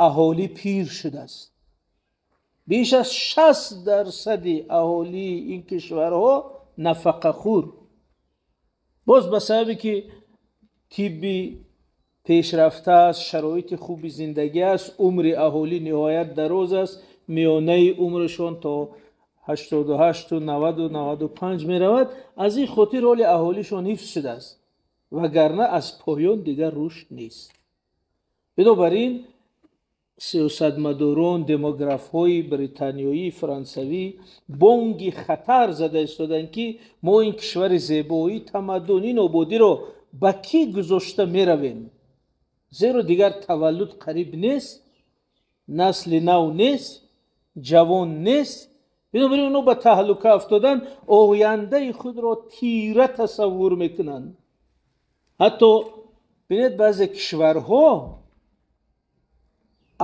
Аҳолӣ пир шудааст. Беш аз 60% аҳолии ин кишварҳо нафақахӯр. Боз ба сабабе ки тибби пешрафта аст, шароити хуби зиндагӣ аст, умри аҳолӣ ниҳоят дароз аст, миёнаи умрашон то 88, 90, 95 меравад. Аз ин хотир ҳоли аҳолишон ҳифз шудааст, вагарна аз поён дигар рушд нест. Бинобар ин сиёсатмадорон, демографҳои британиёӣ, франсавӣ бонги хатар зада истоданд, ки мо ин кишвари зебоӣ, тамаддун, ин ободиро ба кӣ гузошта меравем? Зеро дигар таваллуд қариб нест, насли нав нест, ҷавон нест. Бинобар ин онҳо ба таҳлука афтоданд, ояндаи худро тира тасаввур мекунанд. Ҳатто бинед, баъзе кишварҳо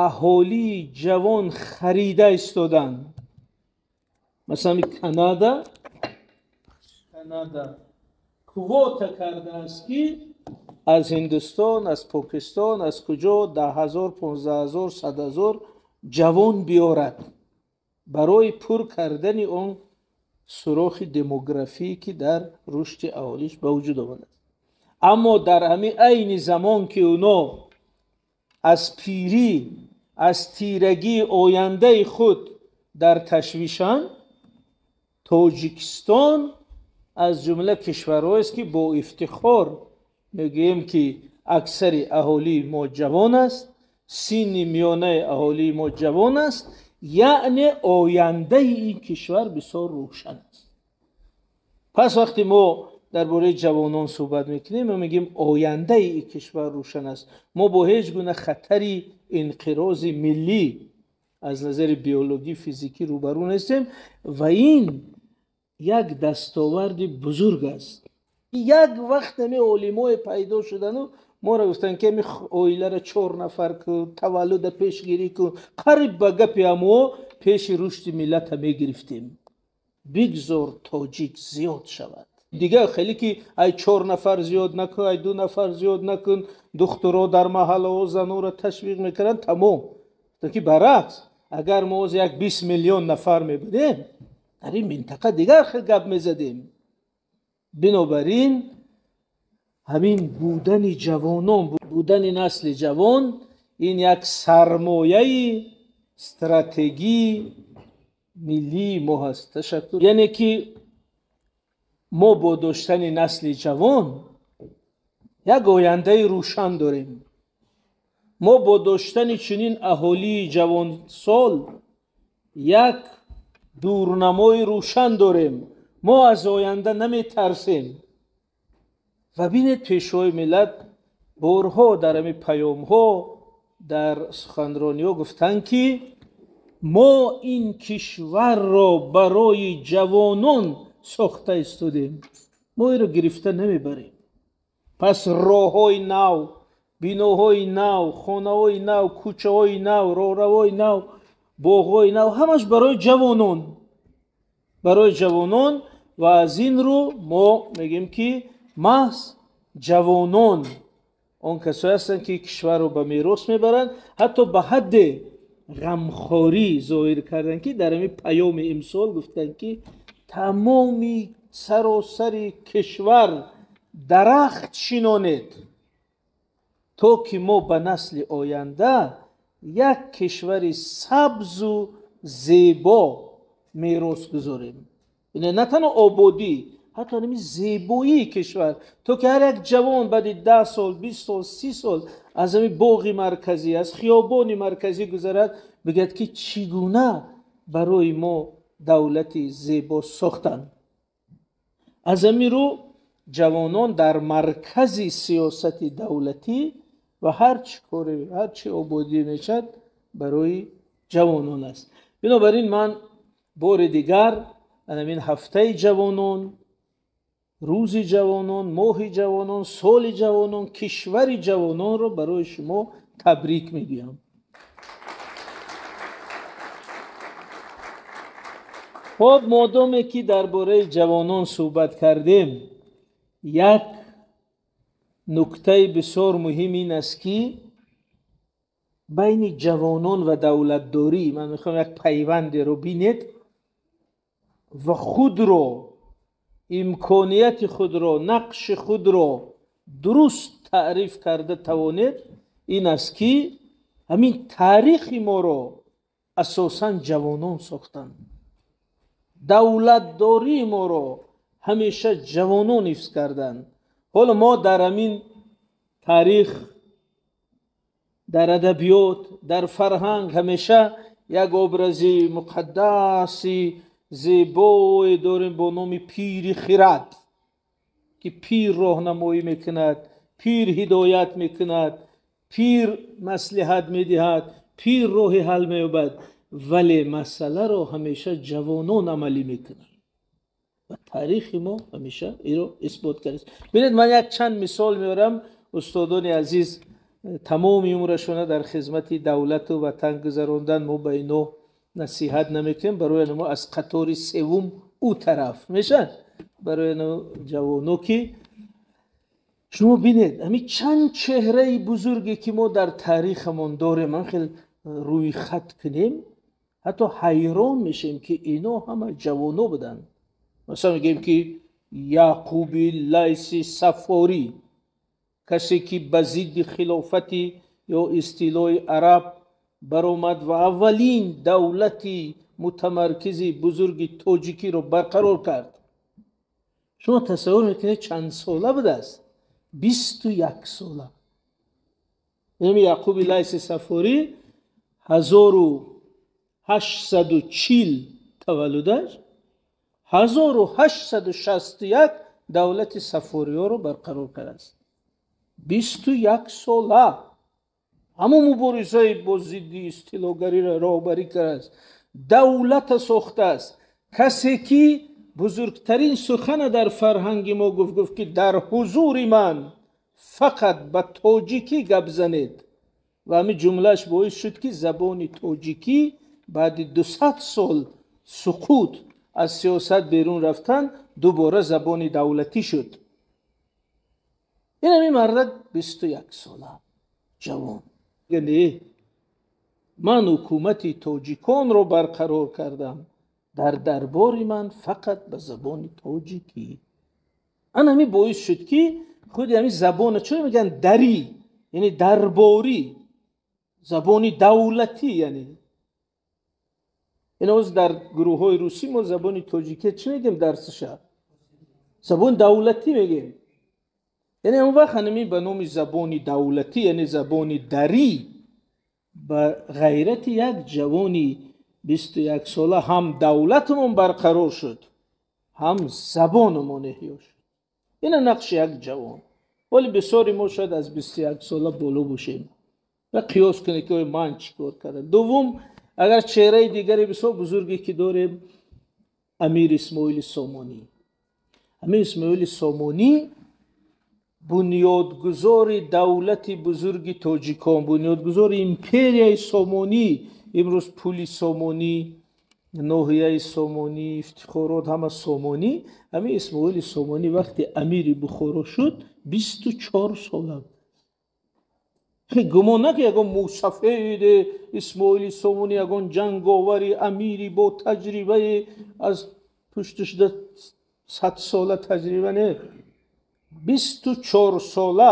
аҳолии ҷавон харида истоданд. Масалан, Канада квота кардааст, ки аз Ҳиндустон, аз Покистон, аз куҷо 10 000, 15 000, 100 000 ҷавон биёрад барои пур кардани он сурохи демографӣ, ки дар рушди аҳолиш ба вуҷуд омадааст. Аммо дар ҳамин айни замон, ки оно аз пирӣ, аз тирагии ояндаи худ дар ташвишанд, Тоҷикистон аз ҷумла кишварҳоест, ки бо ифтихор мегӯем, ки аксари аҳолии мо ҷавон аст, синни миёнаи аҳолии мо ҷавон аст, яъне ояндаи ин кишвар бисёр рӯшан аст. Пас вақте мо дар бораи ҷавонон суҳбат мекунем, мо мегӯем ояндаи ин кишвар рӯшан аст. Мо бо ҳеҷ гуна хатари инқирози миллӣ аз назари биологӣ, физикӣ рӯбарӯ нестем ва ин як дастоварди бузург аст. Як вақт ҳами олимое пайдо шудану моро гуфтанд, ки ами оиларо чор нафар кун, таваллуда пешгирӣ кун. Қариб ба гапи ҳамо пеши рушди миллата мегирифтем. Бигзор тоҷик зиёд шавад. Дигар хеле ки ай чор нафар зиёд накун, ай ду нафар зиёд накун, духтуро дар маҳаллаҳо занонро ташвиқ мекунанд, тамом. Ки баръакс, агар мо оз як 20 миллион нафар мебудем, дар ин минтақа дигар хел гап мезадем. Бинобар ин ҳамин будани ҷавонон, будани насли ҷавон ин як сармояи стратегии миллии мо ҳаст. Ташаккур. Яъне ки мо бо доштани насли ҷавон як ояндаи рӯшан дорем. Мо бо доштани чунин аҳолии ҷавонсол як дурнамои рӯшан дорем. Мо аз оянда наметарсем. Ва бинед, Пешвои миллат борҳо дар ҳамин паёмҳо, дар суханрониҳо гуфтанд, ки мо ин кишварро барои ҷавонон сохта истодем, мо инро гирифта намебарем. Пас роҳҳои нав, биноҳои нав, хонаҳои нав, кӯчаҳои нав, роҳравҳои нав, боғҳои нав ҳамаш барои ҷавонон, барои ҷавонон. Ва аз ин рӯ мо мегӯем, ки маҳз ҷавонон он касое ҳастанд, ки кишварро ба мерос мебаранд. Ҳатто ба ҳадде ғамхорӣ зоҳир карданд, ки дар ҳамин паёми имсол гуфтанд, ки тамоми саросари кишвар дарахт шинонед, то ки мо ба насли оянда як кишвари сабзу зебо мерос гузорем. На танҳо ободӣ, ҳатто ҳамин зебоии кишвар, то ки ҳар як ҷавон баъди 10 сол, 20 сол, 30 сол аз ҳамин боғи марказӣ, аз хиёбони марказӣ гузарад, бигӯяд, ки чӣ гуна барои мо давлати зебо сохтанд. Аз ҳамин рӯ ҷавонон дар маркази сиёсати давлатӣ ва ҳар чӣ коре, ҳар чӣ ободӣ мешавад, барои ҷавонон аст. Бинобар ин ман бори дигар ҳамин ҳафтаи ҷавонон, рӯзи ҷавонон, моҳи ҷавонон, соли ҷавонон, кишвари ҷавононро барои шумо табрик мегӯям. Хоб, модоме ки дар бораи ҷавонон суҳбат кардем, як нуктаи бисёр муҳим ин аст, ки байни ҷавонон ва давлатдорӣ, ман мехоҳам як пайвандеро бинед ва худро, имконияти худро, нақши худро дуруст таъриф карда тавонед, ин аст ки ҳамин таърихи моро асосан ҷавонон сохтанд. Давлатдории моро ҳамеша ҷавонон ҳифз карданд. Ҳоло мо дар ҳамин таърих, дар адабиёт, дар фарҳанг ҳамеша як образи муқаддаси зебое дорем бо номи пири хирад, ки пир роҳнамоӣ мекунад, пир ҳидоят мекунад, пир маслиҳат медиҳад, пир роҳи ҳал меёбад, вале масъаларо ҳамеша ҷавонон амалӣ мекунанд ва таърихи мо ҳамеша инро исбот кардааст. Бинед, ман як чанд мисол меорам. Устодони азиз тамоми умрашона дар хизмати давлату ватан гузарондан, мо ба ино насиҳат намекунем, барои мо аз қатори севум ӯ тараф мешавад, барои ҷавоно ки шумо бинед ҳамин чанд чеҳраи бузурге ки мо дар таърихамон дорем, ман хел рӯйхат кунем, ҳатто ҳайрон мешавем ки ино ҳама ҷавоно буданд. Масалан мегӯем ки Яъқуби Лайси Сафорӣ, касе ки ба зидди хилофати ё истилои араб баромад ва аввалин давлати мутамаркизи бузурги тоҷикиро барқарор кард. Шумо тасаввур мекунед чанд сола будааст? 21 сола. Ин Яъқуби Лайси Сафорӣ 1840 таваллудаш, 1861 давлати Сафориёро барқарор кардааст. 21 сола ҳамон муборизаи бо зидди истилогариро роҳбарӣ кардааст, давлата сохтааст. Касе ки бузургтарин сухана дар фарҳанги мо гуфт, гуфт ки дар ҳузури ман фақат ба тоҷикӣ гап занед, ва ҳамин ҷумлааш боис шуд ки забони тоҷикӣ баъди 200 сол суқут аз сиёсат берун рафтан дубора забони давлатӣ шуд. Ин ҳамин мардак 21 сола ҷавон. Не, ман ҳукумати тоҷиконро барқарор кардам, дар дарбори ман фақат ба забони тоҷикӣ. Ан ҳамин боис шуд ки худи ҳамин забона, чаро мегӯянд дарӣ, яъне дарборӣ, забони давлатӣ, яъне ин ҳоз дар гурӯҳҳои русӣ мо забони тоҷикӣ чӣ мегӯем дарсиша? Забони давлатӣ мегӯем. Яъне он вақт ҳамин ба номи забони давлатӣ, яъне забони дарӣ, ба ғайрати як ҷавони 21 сола ҳам давлатамон барқарор шуд, ҳам забонамон эҳё шуд. Ина нақши як ҷавон. Вале бисёри мо шояд аз 21 сола боло бошем ва қиёс кунед ки ман чӣ кор кардам. Дуввум, агар чеҳраи дигаре бисёр бузурге ки дорем, Амир Исмоили Сомонӣ. Амир Исмоили Сомонӣ бунёдгузори давлати бузурги тоҷикон, бунёдгузори империяи Сомонӣ. Имрӯз пули Сомонӣ, ноҳияи Сомонӣ, ифтихорот ҳама Сомонӣ. Ҳамин Исмоили Сомонӣ вақте амири Бухоро шуд 24 сола буд. Гумон накун ягон мусафеди Исмоили Сомонӣ, ягон ҷанговари амири бо таҷрибаи аз пушти шуда 100 сола таҷриба не. 24 сола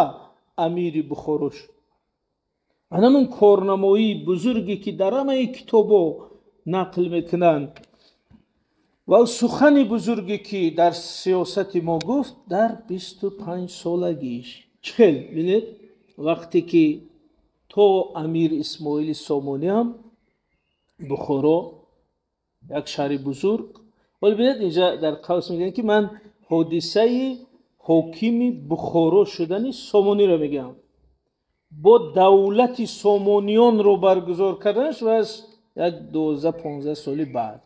амири Бухоро шуд. Анамун корнамоии бузурге ки дар ҳамаи китобо нақл мекунанд ва сухани бузурге ки дар сиёсати мо гуфт дар 25 солагиш. Чӣ хел бинед, вақте ки то амир Исмоили Сомонӣ ҳам Бухоро як шаҳри бузург. Вале бинед, инҷа дар қавс мегӯянд ки ман ҳодисаи ҳокими Бухоро шудани Сомониро мегӯям, бо давлати сомониёнро баргузор карданаш ва аз як 12-15 соли баъд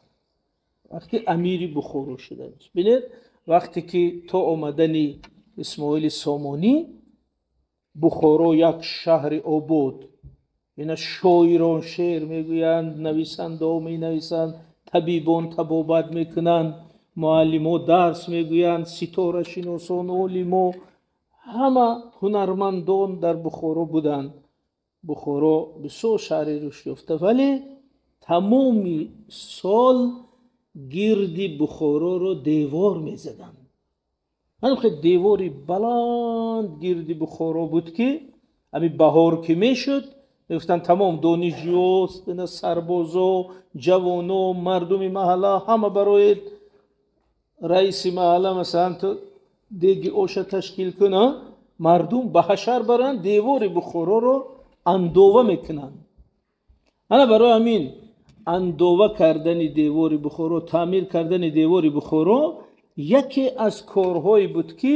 вақти амири Бухоро шуданаш. Бинед, вақте ки то омадани Исмоили Сомонӣ Бухоро як шаҳри обод, ина шоирон шеър мегӯянд, нависандаҳо менависанд, табибон табобат мекунанд, муаллимо дарс мегӯянд, ситорашиносон, олимо, ҳама ҳунармандон дар Бухоро буданд. Бухоро бисёр шаҳри рушд ёфта, вале тамоми сол гирди Бухороро девор мезаданд. Ҳамин девори баланд гирди Бухоро буд, ки ҳамин баҳор ки мешуд, мегуфтанд тамом донишҷӯ, сарбозо, ҷавоно, мардуми маҳалла ҳама барои раиси маҳалла масалан ту деги оша ташкил куна, мардум ба ҳашар баранд, девори Бухороро андова мекунанд. Ана барои ҳамин андова кардани девори Бухоро, таъмир кардани девори Бухоро яке аз корҳое буд, ки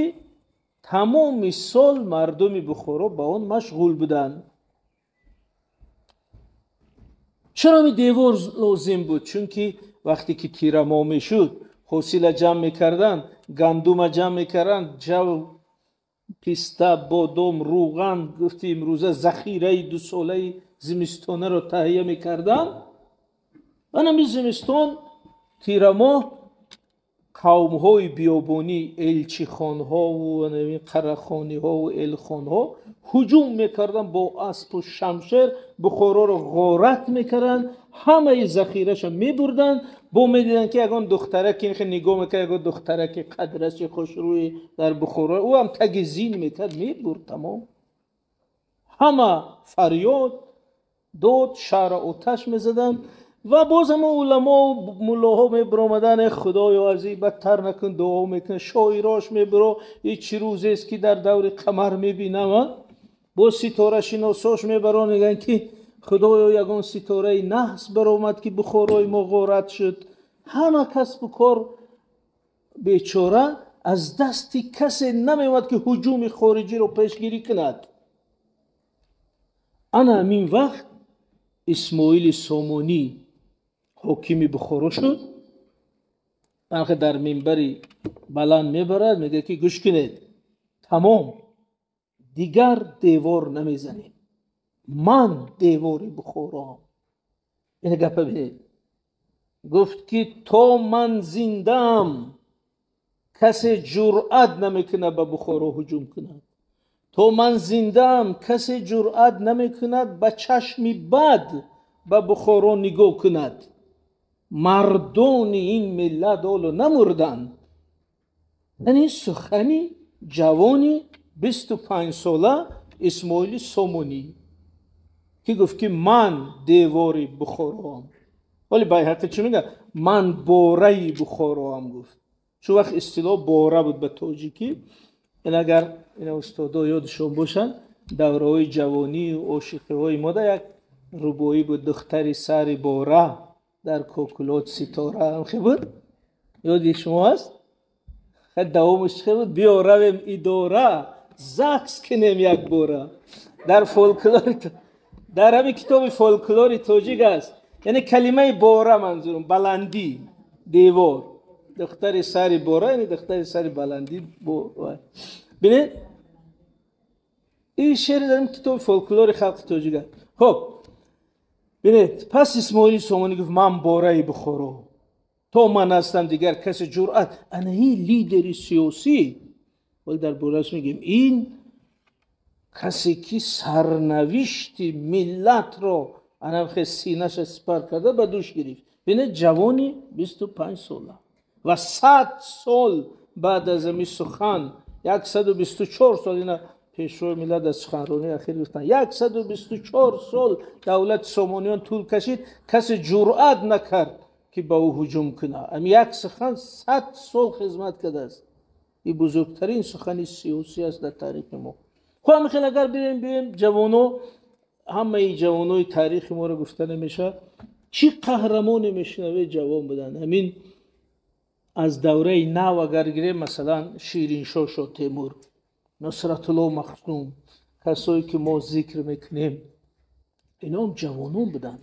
тамоми сол мардуми Бухоро ба он машғул буданд. Чаро ин девор лозим буд? Чунки вақте ки тирамоҳ мешуд, ҳосила ҷамъ мекарданд, гандума ҷамъ мекарданд, ҷав, писта, бодом, рӯған, гуфти имрӯза захираи дусолаи зимистонаро таҳия мекарданд. Ва ҳамин зимистон тирамоҳ қавмҳои биёбонӣ, элчихонҳову қарахониҳову элхонҳо ҳуҷум мекарданд бо аспу шамшер, Бухороро ғорат мекарданд, ҳамаи захираша мебурданд. Бо медиданд, ки ягон духтараки нигоҳ мекард, ягон духтараки қадраси хушрӯи дар Бухоро, ӯ ҳам таги зин мекард, мебурд тамом. Ҳама фарёд дод, шаҳра оташ мезаданд. Ва боз ҳама уламо муллоҳо мебиромаданд, худоё аз ин бадтар накун, дуо мекунанд, шоирош мебиро, и чӣ рӯзест, ки дар даври қамар мебинам. Боз ситорашиносош мебаро, мегӯянд, ки худоё ягон ситораи наҳс баромад, ки Бухорои мо ғорат шуд. Ҳама касбу кор бечора аз дасти касе намеомад, ки ҳуҷуми хориҷиро пешгирӣ кунад. Ана ҳамин вақт Исмоили Сомонӣ ҳокими Бухоро шуд. Анхе дар минбари баланд мебарад, мегӯяд, ки гӯш кунед, тамом, дигар девор намезанем, ман девори Бухороам. Ина гапа бинед, гуфт, ки то ман зиндаам, касе ҷуръат намекунад ба Бухоро ҳуҷум кунад, то ман зиндаам, касе ҷуръат намекунад ба чашми бад ба Бухоро нигоҳ кунад. Мардони ин миллат ҳоло намурданд. Яъне сухани ҷавони 25сола Исмоили Сомонӣ, ки гуфт, ки ман девори Бухороам. Вале Байҳақӣ чӣ мегӯяд? Ман бораи Бухороам гуфт. Чун вақт истилоҳ бора буд ба тоҷикӣ. Ин агар ина устодо ёдшон бошанд, давраҳои ҷавонию ошиқиҳои мода як рубоӣ буд: духтари сари бора, дар кокулот ситора. Ҳамхе буд, ёди шумо ҳаст? Давомаш чӣ буд? Биё равем идора, загс кунем якбора. Дар фолклори, дар ҳамин китоби фолклори тоҷик аст. Яъне калимаи бора манзурум баландӣ, девор, духтари сари бора, яъне духтари сари баландӣ. Бинед, ин шеър дар китоби фолклори халқи тоҷик аст. Хоб, бинед, пас Исмоили Сомонӣ гуфт: ман бораи Бухоро, то ман ҳастам, дигар касе ҷуръат. Ана ин лидери сиёсӣ, вале дар борааш мегӯем, ин касе ки сарнавишти миллатро анамхе синаша сипар карда ба дӯш гирифт. Бинед, ҷавони 25сола ва 100 сол баъд аз ами сухан, 124 сол, ина пешвои миллат аз суханронии ахир гуфтанд, 124 сол давлати Сомониён тӯл кашид, касе ҷуръат накард, ки ба ӯ ҳуҷум кунад. Ами як сухан 100 сол хизмат кардааст. Ин бузургтарин сухани сиёсӣ аст дар таърихи мо. Хуб, ҳамин хел агар бирем, бием, ҷавоно, ҳамаи ҷавонои таърихи моро гуфта намешавад. Чӣ қаҳрамоне мешунавед, ҷавон буданд. Ҳамин аз давраи нав агар гирем, масалан, Шириншоҳ Шотемур, Нусратулло Махдум, касое ки мо зикр мекунем, ином ҷавонон буданд.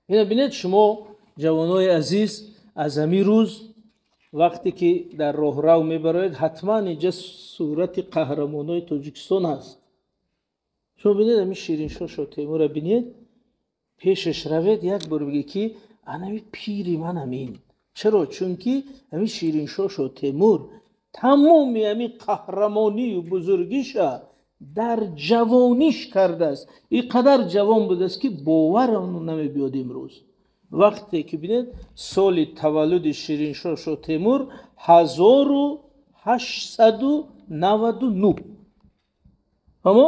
Ина бинед, шумо ҷавонои азиз, аз ҳамин рӯз вақте ки дар роҳрав мебароед, ҳатман инҷа сурати қаҳрамонои Тоҷикистон ҳаст. Шумо бинед, ҳамин Шириншоҳ Шотемурро бинед, пешаш равед, як бор бигед, ки анами пири ман ҳамин. Чаро? Чунки ҳамин Шириншоҳ Шотемур тамоми ҳамин қаҳрамонию бузургиша дар ҷавониш кардааст. Ин қадар ҷавон будааст, ки боварам намебиёд имрӯз. Вақте ки бинед, соли таваллуди Шириншоҳ Шоҳтемур 1899, ҳамо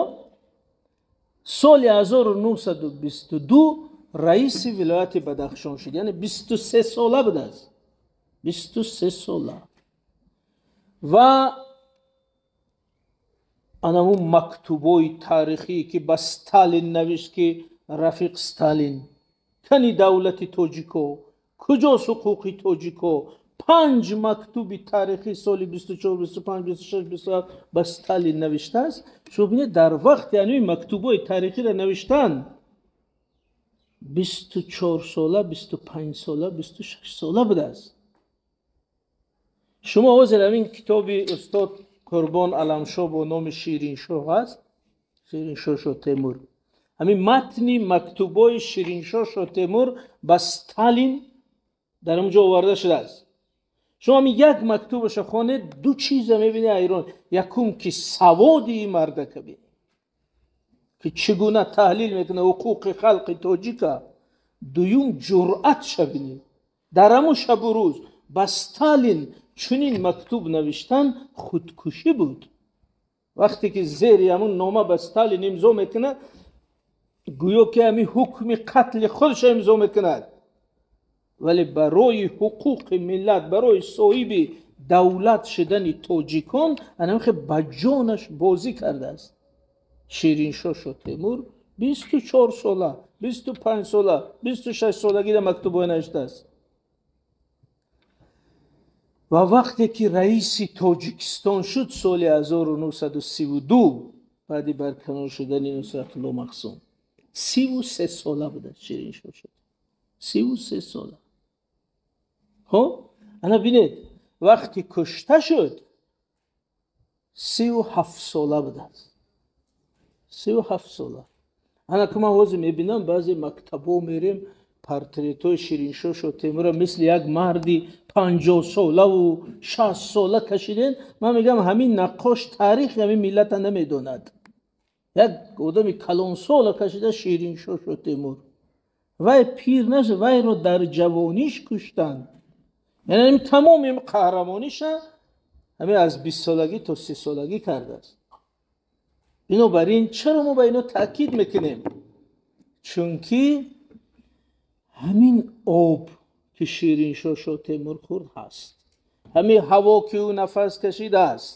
соли 1922 раиси вилояти Бадахшон шуд, яъне 23 сола будааст, 23 сола. Ва анамун мактубои таърихӣ, ки ба Сталин навишт, ки рафиқ Сталин, кани давлати тоҷико, куҷост ҳуқуқи тоҷико? Панҷ мактуби таърихӣ соли 24, 25, 26, 27 ба Сталин навиштааст. Шумо бинед, дар вақти ҳамин мактубҳои таърихиро навиштан 24 сола, 25 сола, 26 сола будааст. Шумо ҳозир ҳамин китоби устод Қурбон Аламшоҳ бо номи Шириншоҳ ҳаст, Шириншоҳ Шоҳтемур, ҳамин матни мактубҳои Шириншоҳ Шоҳтемур ба Сталин дар онҷо оварда шудааст. Шумо ҳамин як мактубаша хонед, ду чиза мебинед ҳайрон. Якум, ки саводи ин мардака бинед, ки чӣ гуна таҳлил мекунад ҳуқуқи халқи тоҷика. Дуюм, ҷуръатша бинед. Дар ҳамун шабу рӯз ба Сталин чунин мактуб навиштан худкушӣ буд. Вақте ки зери ҳамун нома ба Сталин имзо мекунад, гӯё ки ҳамин ҳукми қатли худша имзо мекунад, вале барои ҳуқуқи миллат, барои соҳиби давлат шудани тоҷикон анамхе ба ҷонаш бозӣ кардааст. Шириншоҳ Шоҳтемур 24 сола, 25 сола, 26 солагида мактубҳое навиштааст. Ва вақте ки раиси Тоҷикистон шуд соли 1932, баъди барканор шудани Нусратулло Махсум, 33 сола будааст Шириншоҳ Шоҳтемур, 33 сола. Хоб, ана бинед, вақти кушта шуд 37 сола будааст, 37 сола. Ана ки ман ҳозир мебинам, баъзе мактабҳо мерем, портретҳои Шириншоҳ Шоҳтемурро мисли як марди 50 солаву 60 сола кашиден. Ман мегӯям, ҳамин наққош таърихи ҳамин миллата намедонад. Як одами калонсола кашида Шириншоҳ Шоҳтемур. Вай пир нашуд, вайро дар ҷавониш куштанд. Яъне тамоми қаҳрамониша ҳамин аз 20 солагӣ то 30 солагӣ кардааст. Бинобар ин чаро мо ба ино таъкид мекунем? Чунки ҳамин об, ки Шириншоҳ Шоҳтемур хӯрд, ҳаст, ҳамин ҳаво, ки ӯ нафас кашидааст,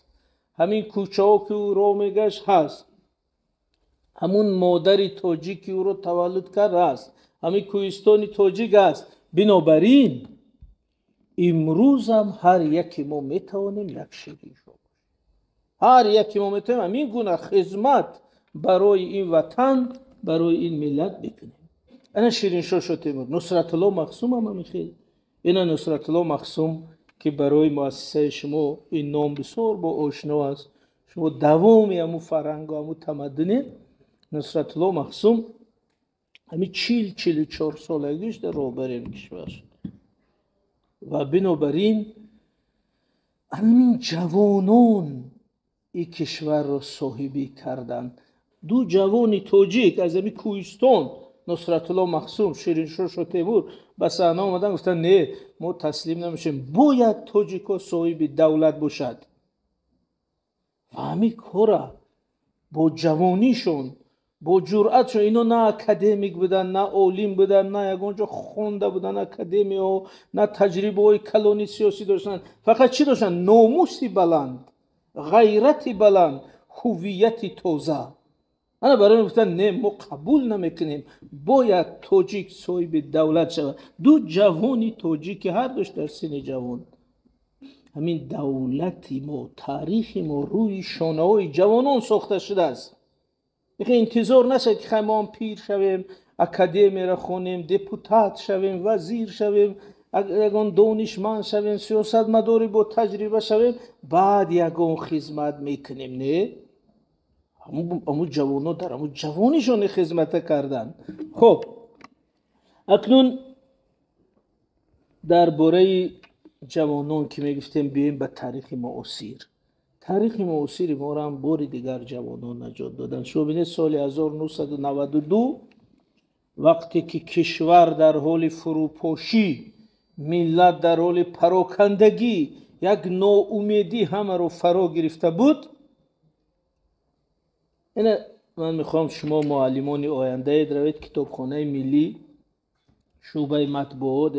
ҳамин кӯчаҳо, ки ӯ роҳ мегашт, ҳаст, ҳамун модари тоҷик, ки ӯро таваллуд кард, ҳаст, ҳамин кӯҳистони тоҷик аст. Бинобар ин имрӯзам ҳар яке мо метавонем як Шириншоҳ бошем, ҳар яке мо метавонем ҳамин гуна хизмат барои ин ватан, барои ин миллат бикунем. Ана Шириншоҳ Шоҳтемур, Нусратулло Махсум ҳам ҳамин хел. Ина Нусратулло Махсум, ки барои муассисаи шумо ин ном бисёр бо ошно аст, шумо давоми ҳамун фарҳангу ҳамун тамаддунед. Нусратулло Махсум ҳамин 40-44 солагиш дар роҳбари кишвар шуд. Ва бинобар ин ҳамин ҷавонон ин кишварро соҳибӣ карданд. Ду ҷавони тоҷик аз ҳамин кӯҳистон, Нусратулло Махсум, Шириншоҳ Шоҳтемур, ба саҳна омадан, гуфтанд: не, мо таслим намешавем, бояд тоҷико соҳиби давлат бошад. Ва ҳамин кора бо ҷавонишон, бо ҷуръатшон, ино на академик буданд, на олим буданд, на ягон ҷо хонда буданд академияҳо, на таҷрибаҳои калони сиёсӣ доштанд. Фақат чӣ доштанд? Номуси баланд, ғайрати баланд, ҳуввияти тоза. Ана барои гуфтанд: не, мо қабул намекунем, бояд тоҷик соҳиби давлат шавад. Ду ҷавони тоҷики, ҳар душ дар синни ҷавон. Ҳамин давлати мо, таърихи мо рӯи шонаҳои ҷавонон сохта шудааст. Интизор нашавед, ки хай мо ҳам пир шавем, академияро хонем, депутат шавем, вазир шавем, ягон донишманд шавем, сиёсатмадори бо таҷриба шавем, баъд ягон хизмат мекунем. Не, ҳамун ҷавонҳо дар ҳамун ҷавонишон хизмата карданд. Хоб, акнун дар бораи ҷавонон ки мегуфтем, биёем ба таърихи муосир. Таърихи муосири моро ҳам бори дигар ҷавонон наҷот доданд. Шумо бинед, соли 1992 вақте ки кишвар дар ҳоли фурӯпошӣ, миллат дар ҳоли парокандагӣ, як ноумедӣ ҳамаро фаро гирифта буд. Ина ман мехоҳам шумо муаллимони ояндаед, равед китобхонаи миллӣ, шӯъбаи матбуот,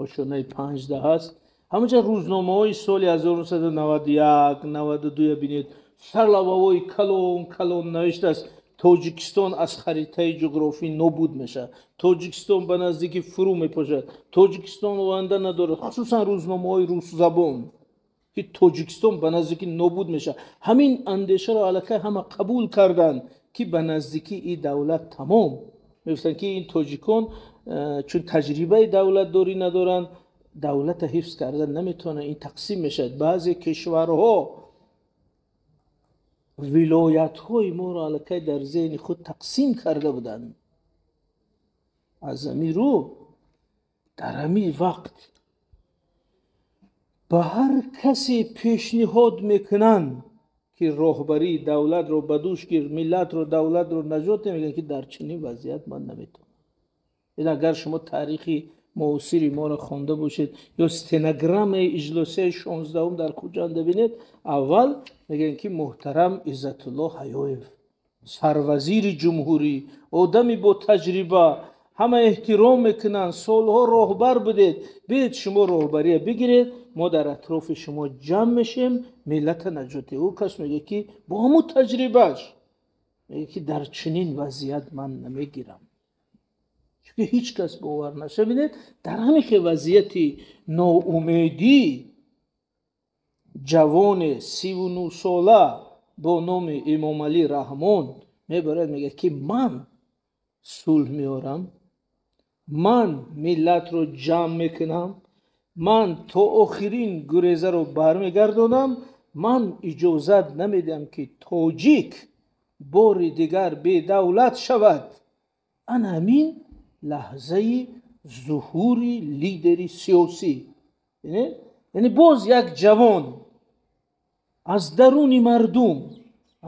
ошонаи 15 ҳаст. Ҳамаҷа рӯзномаҳои соли 1991, 92 бинед, сарлавҳаҳои калон калон навиштааст: Тоҷикистон аз харитаи ҷуғрофӣ нобуд мешавад, Тоҷикистон ба наздикӣ фурӯ мепошад, Тоҷикистон оянда надорад. Хусусан рӯзномаҳои русзабон, ки Тоҷикистон ба наздикӣ нобуд мешавад. Ҳамин андешаро аллакай ҳама қабул карданд, ки ба наздикӣ ин давлат тамом. Мегуфтанд, ки ин тоҷикон чун таҷрибаи давлатдорӣ надоранд, давлата ҳифз кардан наметавонанд, ин тақсим мешавад. Баъзе кишварҳо вилоятҳои моро аллакай дар зеҳни худ тақсим карда буданд. Аз ҳамин рӯ дар ҳамин вақт ба ҳар касе пешниҳод мекунанд, ки роҳбарии давлатро ба дӯш гир, миллатро, давлатро наҷот, мегӯянд, ки дар чунин вазъият ман наметавонам. Ин агар шумо таърихи муосири моро хонда бошед ё стенограммаи иҷлосияи 16-ум дар Хуҷанд бинед, аввал мегӯянд, ки муҳтарам Иззатулло Ҳаёев, сарвазири ҷумҳурӣ, одами бо таҷриба, ҳама эҳтиром мекунанд, солҳо роҳбар будед, биед шумо роҳбария бигиред, мо дар атрофи шумо ҷамъ мешем, миллата наҷот. Ӯ кас мегӯяд, ки бо ҳамун таҷрибааш мегӯяд, ки дар чунин вазъият ман намегирам, чунки ҳеҷ кас бовар наша. Бинед, дар ҳамин хел вазъияти ноумедӣ ҷавоне 39 сола бо номи Эмомалӣ Раҳмон мебарад, мегӯяд, ки ман сулҳ меорам, ман миллатро ҷамъ мекунам, ман то охирин гурезаро бармегардонам, ман иҷозат намедиҳам, ки тоҷик бори дигар бедавлат шавад. Ана ҳамин лаҳзаи зуҳури лидери сиёсӣ, яъне боз як ҷавон аз даруни мардум,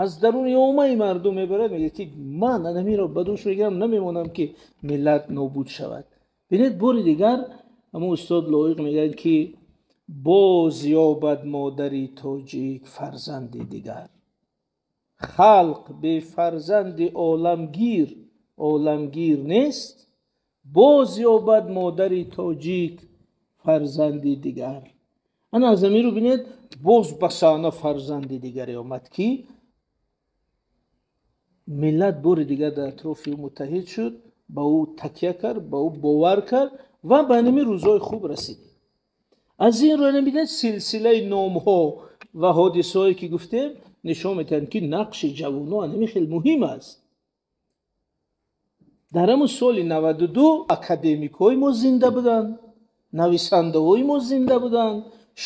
аз даруни оммаи мардум мебарад, мегӯяд, ки ман анамиро ба дӯш мегирам, намемонам, ки миллат нобуд шавад. Бинед, бори дигар ҳамун устод Лоиқ мегӯяд, ки боз ёбад модари тоҷик фарзанди дигар, халқ бефарзанди оламгир оламгир нест, боз ёбад модари тоҷик фарзанди дигар. Ана аз ҳамин рӯ бинед, боз ба саҳна фарзанди дигаре омад, ки миллат бори дигар дар атрофи ӯ муттаҳид шуд, ба ӯ такя кард, ба ӯ бовар кард ва ба ҳамин рӯзҳои хуб расидем. Аз ин рӯ бинед, силсилаи номҳо ва ҳодисаҳое, ки гуфтем, нишон медиҳанд, ки нақши ҷавонон ҳамин хел муҳим аст. Дар ҳамун соли 92 академикҳои мо зинда буданд, нависандаҳои мо зинда буданд,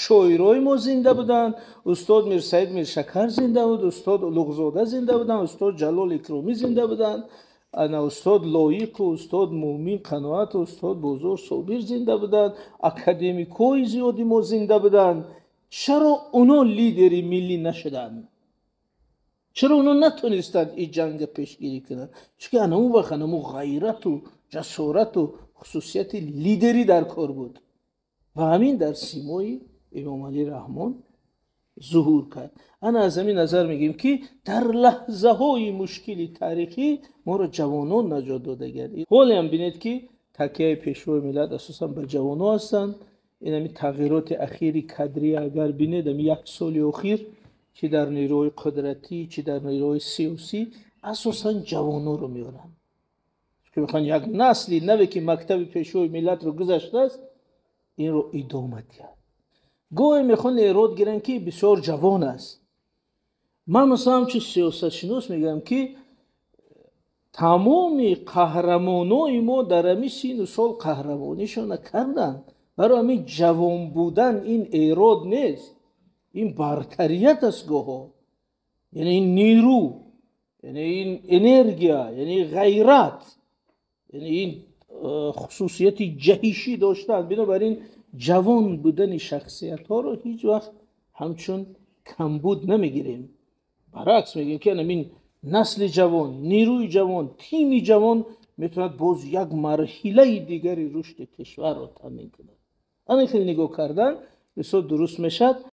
шоирои мо зинда буданд, устод Мирсаид Миршакар зинда буд, устод Улуғзода зинда буданд, устод Ҷалол Икромӣ зинда буданд, ана устод Лоиқу устод Муъмин Қаноату устод Бозор Собир зинда буданд, академикҳои зиёди мо зинда буданд. Чаро оно лидери миллӣ нашуданд? Чаро оно натонистанд ин ҷанга пешгирӣ кунанд? Чунки анамун вақт анамун ғайрату ҷасорату хусусияти лидерӣ дар кор буд ва ҳамин дар симои Эмомалӣ Раҳмон зуҳур кард. Ана аз ҳамин назар мегӯем, ки дар лаҳзаҳои мушкили таърихӣ моро ҷавонон наҷот додагианд. Ҳолеам бинед, ки такяи Пешвои миллат асосан ба ҷавонҳо ҳастанд. Ин ҳамин тағйироти ахири кадрия агар бинед, ҳамин як соли охир, чӣ дар нерӯҳои қудратӣ, чӣ дар нерӯҳои сиёсӣ, асосан ҷавонҳоро меоранд, ки мехоҳанд як насли наве, ки мактаби Пешвои миллатро гузаштааст, инро идома диҳад. Гоҳе мехоҳанд эрод гиранд, ки бисёр ҷавон аст. Ман масалан ҳамчун сиёсатшинос мегӯям, ки тамоми қаҳрамонои мо дар ҳамин сину сол қаҳрамонишона карданд. Барои ҳамин ҷавон будан ин эрод нест, ин бартарият аст гоҳо, яъне ин нерӯ, яъне ин энергия, яъне ғайрат, яъне ин хусусияти ҷаҳишӣ доштан. Бинобар ин ҷавон будани шахсиятҳоро ҳеҷ вақт ҳамчун Камбуд намегирем, баръакс мегӯем, ки анамин насли ҷавон, нерӯи ҷавон, тими ҷавон метавонад боз як марҳилаи дигари рушди кишварро таъмин кунад. Ана хеле нигоҳ кардан бисёр дуруст мешавад.